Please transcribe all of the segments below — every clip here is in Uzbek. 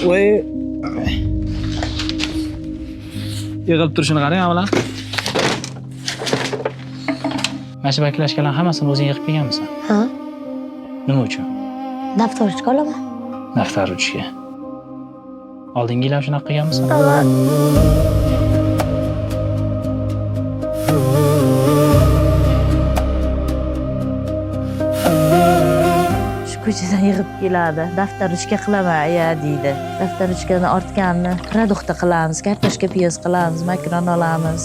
Voy. Yig'ilib turishini qarang avval. Mana shu baklashkalarni hammasini o'zing yig'ib kelganmisan? Ha? Nima uchun? Daftar ruchka olaman. Daftar ruchka. Oldingi yil ham shunaqa qilganmisan? Ha. Shu ko'chadan yig'ib keladi. Daftar ruchka qilaman, aya deydi. Daftar ruchkani ortganini продукт qilamiz, kartoshka piyoz qilamiz, makaron olamiz.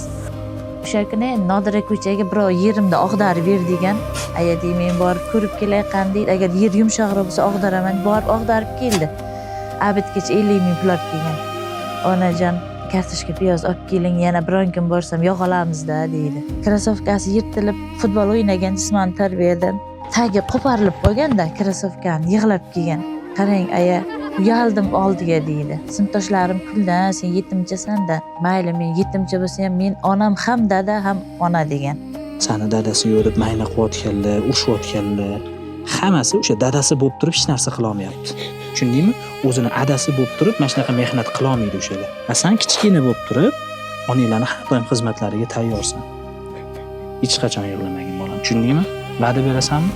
O'sha kuni Nodira ko'chaga birov yerimda og'darib ber degan. Aya deydi, men borib ko'rib kelay qanday, agar yer yumshoqroq bo'lsa og'daraman. Borib og'darib keldi. Abidgacha 50 ming pul olib kelgan. Onajon, kartoshka piyoz olib keling, yana biron kun borsam yog' olamizda deydi. Krossovkasi yirtilib futbol o'ynagan jismoniy tarbiyadan tagi qo'parilib qolganda krossovkani yig'lab kelgan. Qarang aya, uyaldim oldiga deydi. Sinfdoshlarim kuldi, sen yetimchasan-da. Mayli, men yetimcha bo'lsam ham men onam ham dada ham ona degan. Sani dadasi yo'q deb mayna qilayotganlar, urushayotganlar, hammasi o'sha dadasi bo'lib turib hech narsa qila olmayapti. Tushundingmi? O'zini adasi bo'lib turib mana shunaqa mehnat qila olmaydi o'shalar. A san kichkina bo'lib turib, onanglarni har doim xizmatlariga tayyorsan. Hech qachon yig'lamagin bolam, tushundingmi? Va'da berasanmi?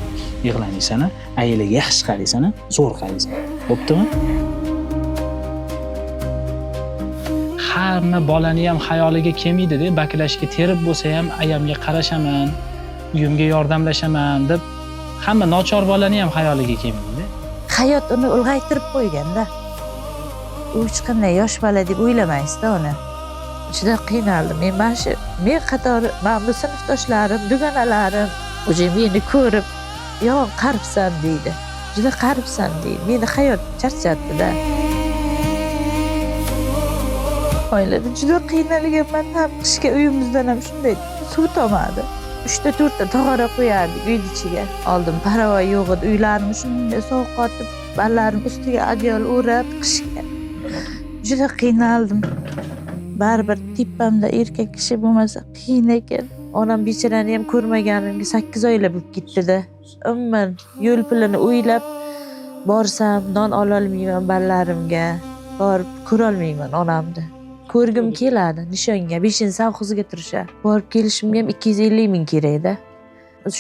Yig'lamaysan, ayalarga yaxshi qaraysan, zo'r qaraysan. Bo'ptimi? Hamma bolani ham xayoliga kelmaydi-da, baklashga terib bo'lsa ham ayamga qarashaman, uyimga yordamlashaman deb hamma nochor bolani ham xayoliga kelmaydi. Hayot uni ulg'aytirib qo'ygan-da. U hech qanday yosh bola deb o'ylamaysiz-da uni. Juda qiynaldim. Men mana shu men qatori mana bu sinfdoshlarim, dugonalarim o'zi meni ko'rib, "Yomon qaribsan" deydi. Juda qaribsan deydi. Meni hayot charchatdi-da. Oilada juda qiynalganman ham, qishga uyimizdan ham shunday suv tomadi. 3 ta 4 ta tog'ora qo'yardik uyni ichiga. Oldin parvo yo'q edi. Uylarni shunday sovqotib, bolalarim ustiga adyol o'rab qishga. Juda qiynaldim. Baribir tepamda erkak kishi bo'lmasa qiyin ekan. Onam bechorani ham ko'rmaganimga 8 oylab bo'lib ketdi-da. Umuman yo'l pulini o'ylab borsam non ololmayman bolalarimga. Borib ko'rolmayman onamni. Ko'rgim keladi nishonga, 5-savxozga turishadi. Borib kelishimga ham 250 ming kerak-da.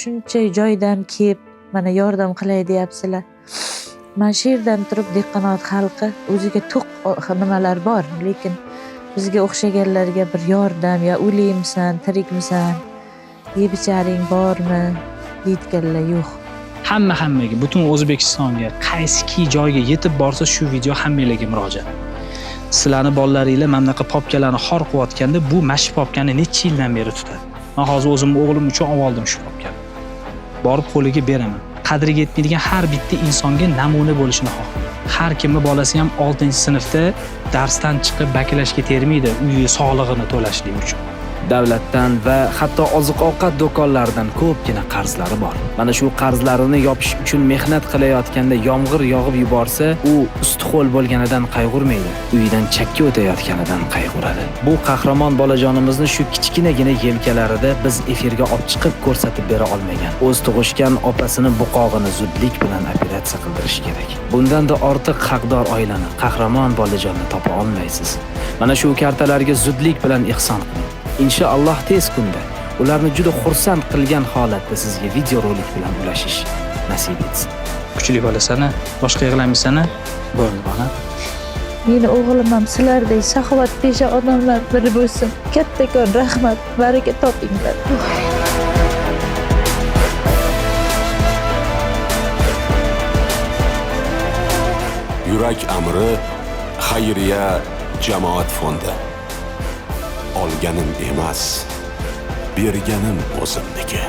Shuncha joydan kelib mana yordam qilay deyapsizlar. Men shu yerdan turib dehqonot xalqi o'ziga to'q nimalar bor, lekin bizga o'xshaganlarga bir yordam, yo o'liymisan, tirikmisan, yeb icharing bormi deyotganlar yo'q. Hamma hammaga, butun O'zbekistonga, qaysiki joyga yetib borsa shu video hammanglarga murojaat. Sizlarni bolalaringlar mana bunaqa popkalarni xor qilayotganda bu mana shu popkani necha yildan beri tutadi. Men hozir o'zim o'g'lim uchun olib oldim shu popkani. Borib qo'liga beraman. Qadriga yetmaydigan har bitta insonga namuna bo'lishini xohlayman. Har kimni bolasi ham 6-sinfda darsdan chiqib baklashga termaydi, uyi sog'lig'ini to'lashlik uchun. Davlatdan va hatto oziq-ovqat do'konlaridan ko'pgina qarzlari bor. Mana shu qarzlarini yopish uchun mehnat qilayotganda yomg'ir yog'ib yuborsa, u ustixo'l bo'lganidan qayg'urmaydi, uyidan chakka o'tayotganidan qayg'uradi. Bu qahramon bolajonimizni shu kichkinagina yelkalarida biz efirga olib chiqib ko'rsatib bera olmagan. O'z tug'ishgan opasini buqog'ini zudlik bilan operatsiya qildirish kerak. Bundan-da ortiq haqdor oilani, qahramon bolajonni topa olmaysiz. Mana shu kartalarga zudlik bilan ihson qiling. Inshaalloh tez kunda ularni juda xursand qilgan holatda sizga videorolik bilan ulashish nasib etsin. Kuchli bo'lasan, boshqa yig'lamaysan, bo'ldi bola. Meni o'g'lim ham sizlardek saxovatpesha odamlar biri bo'lsin. Kattakon rahmat, baraka topinglar. Yurak amri xayriya jamoat fondi. Olganim emas, berganim o'zimniki.